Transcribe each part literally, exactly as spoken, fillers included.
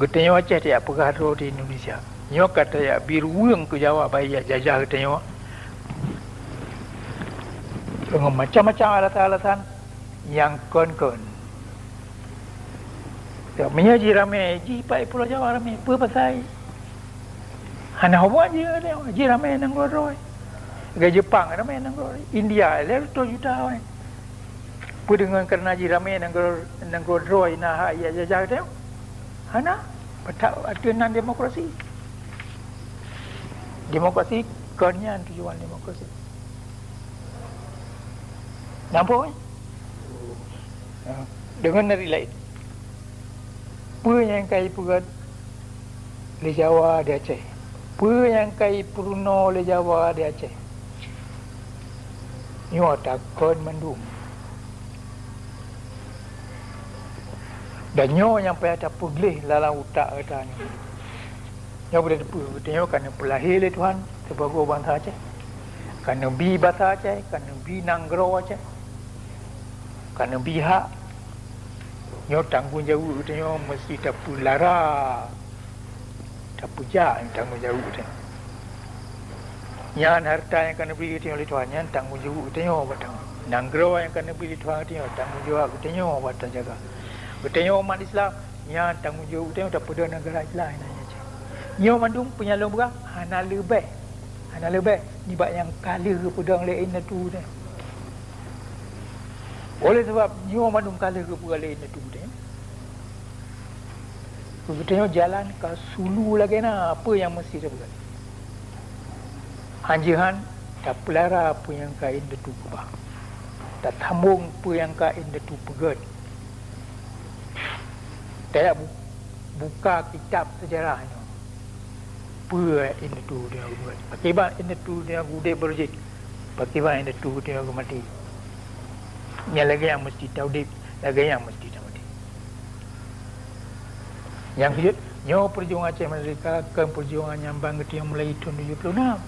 Geutanyoe Aceh tajak peugah droe di Indonesia. Nyoe ka tajak bi ruweueng keu Jawa bak jijajah geutanyoe. Deungon macam-macam alasan-alasan nyang kon-kon. Meunyoe jiramé, jih bak Pulo Jawa ramé, peue pasai? Hana hubungan jih, jih ramé nanggroe droe. Lagèe Jepang ramé nanggroe, India lhèe reutôh juta awai. Peue deungon kareuna jih ramé nanggroe, nanggroe droe na hak jijajah geutanyoe? Hana, pat ateueh nan demokrasi. Demokrasi kon nyan tujuan demokrasi. Nampak, eh? Ya, deungon dari laén. Peue nyang ka jipeugöt lé Jawa di Aceh? Peue nyang ka jipeurunoe lé Jawa di Aceh? Nyoe takon mandum. Dan nyoe nyang payah tapeugleh lam utak gata nyoe. Nyoe beutôi teupeu, geutanyoe ka neupeulahé lé Tuhan sibagoe bansa Aceh. Ka neubi basa Aceh, ka neubi nanggroe Aceh. Ka neubi hak. Nyoe tanggong jaweueb geutanyoe meusti tapeulara, tapeujak tanggong jaweueb geutanyoe. Nyan hareuta nyang ka neubri geutanyoe lé Tuhan, nyan tanggong jaweueb geutanyoe bak tanggong. Nanggroe nyang ka neubri lé Tuhan geutanyoe, tanggong jaweueb geutanyoe bak tajaga. Geutanyoe umat Islam, nyan tanggong jaweueb geutanyoe tapeudong neugara Islam inan nyan cit. Nyoe mandum peunyalong beurang hana leubeh, hana leubeh nibak nyang ka lheueh geupeudong lé indatu geutanyoe. Oleh sabab nyoe mandum ka lheueh geupeugah lé indatu geutanyoe, geutanyoe jalan ka sulu lagèe na peue nyang meusti tapeugah. Hanjeuhan tapeulara peue nyang ka indatu keubah. Tasambong peue nyang ka indatu peugöt. Tajak bu-, buka kitab seujarah nyoe. Peue indatu geutanyoe geubuet? Pakriban indatu geutanyoe geuudeb baroe jih? Pakriban indatu geutanyoe geumaté? Nyan lagèe nyan meusti taudeb, lagèe nyan meusti tamaté. Nyang keujeuet, nyoe peujuangan Aceh Merdeka kon peujuangan nyang ban geutanyoe mulai thôn tujoh ploh nam.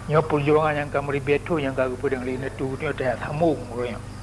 Nyoe peujuangan nyang ka meuribèe thôn nyang ka geupeudong lé indatu geutanyoe tajak sambong uroe nyoe.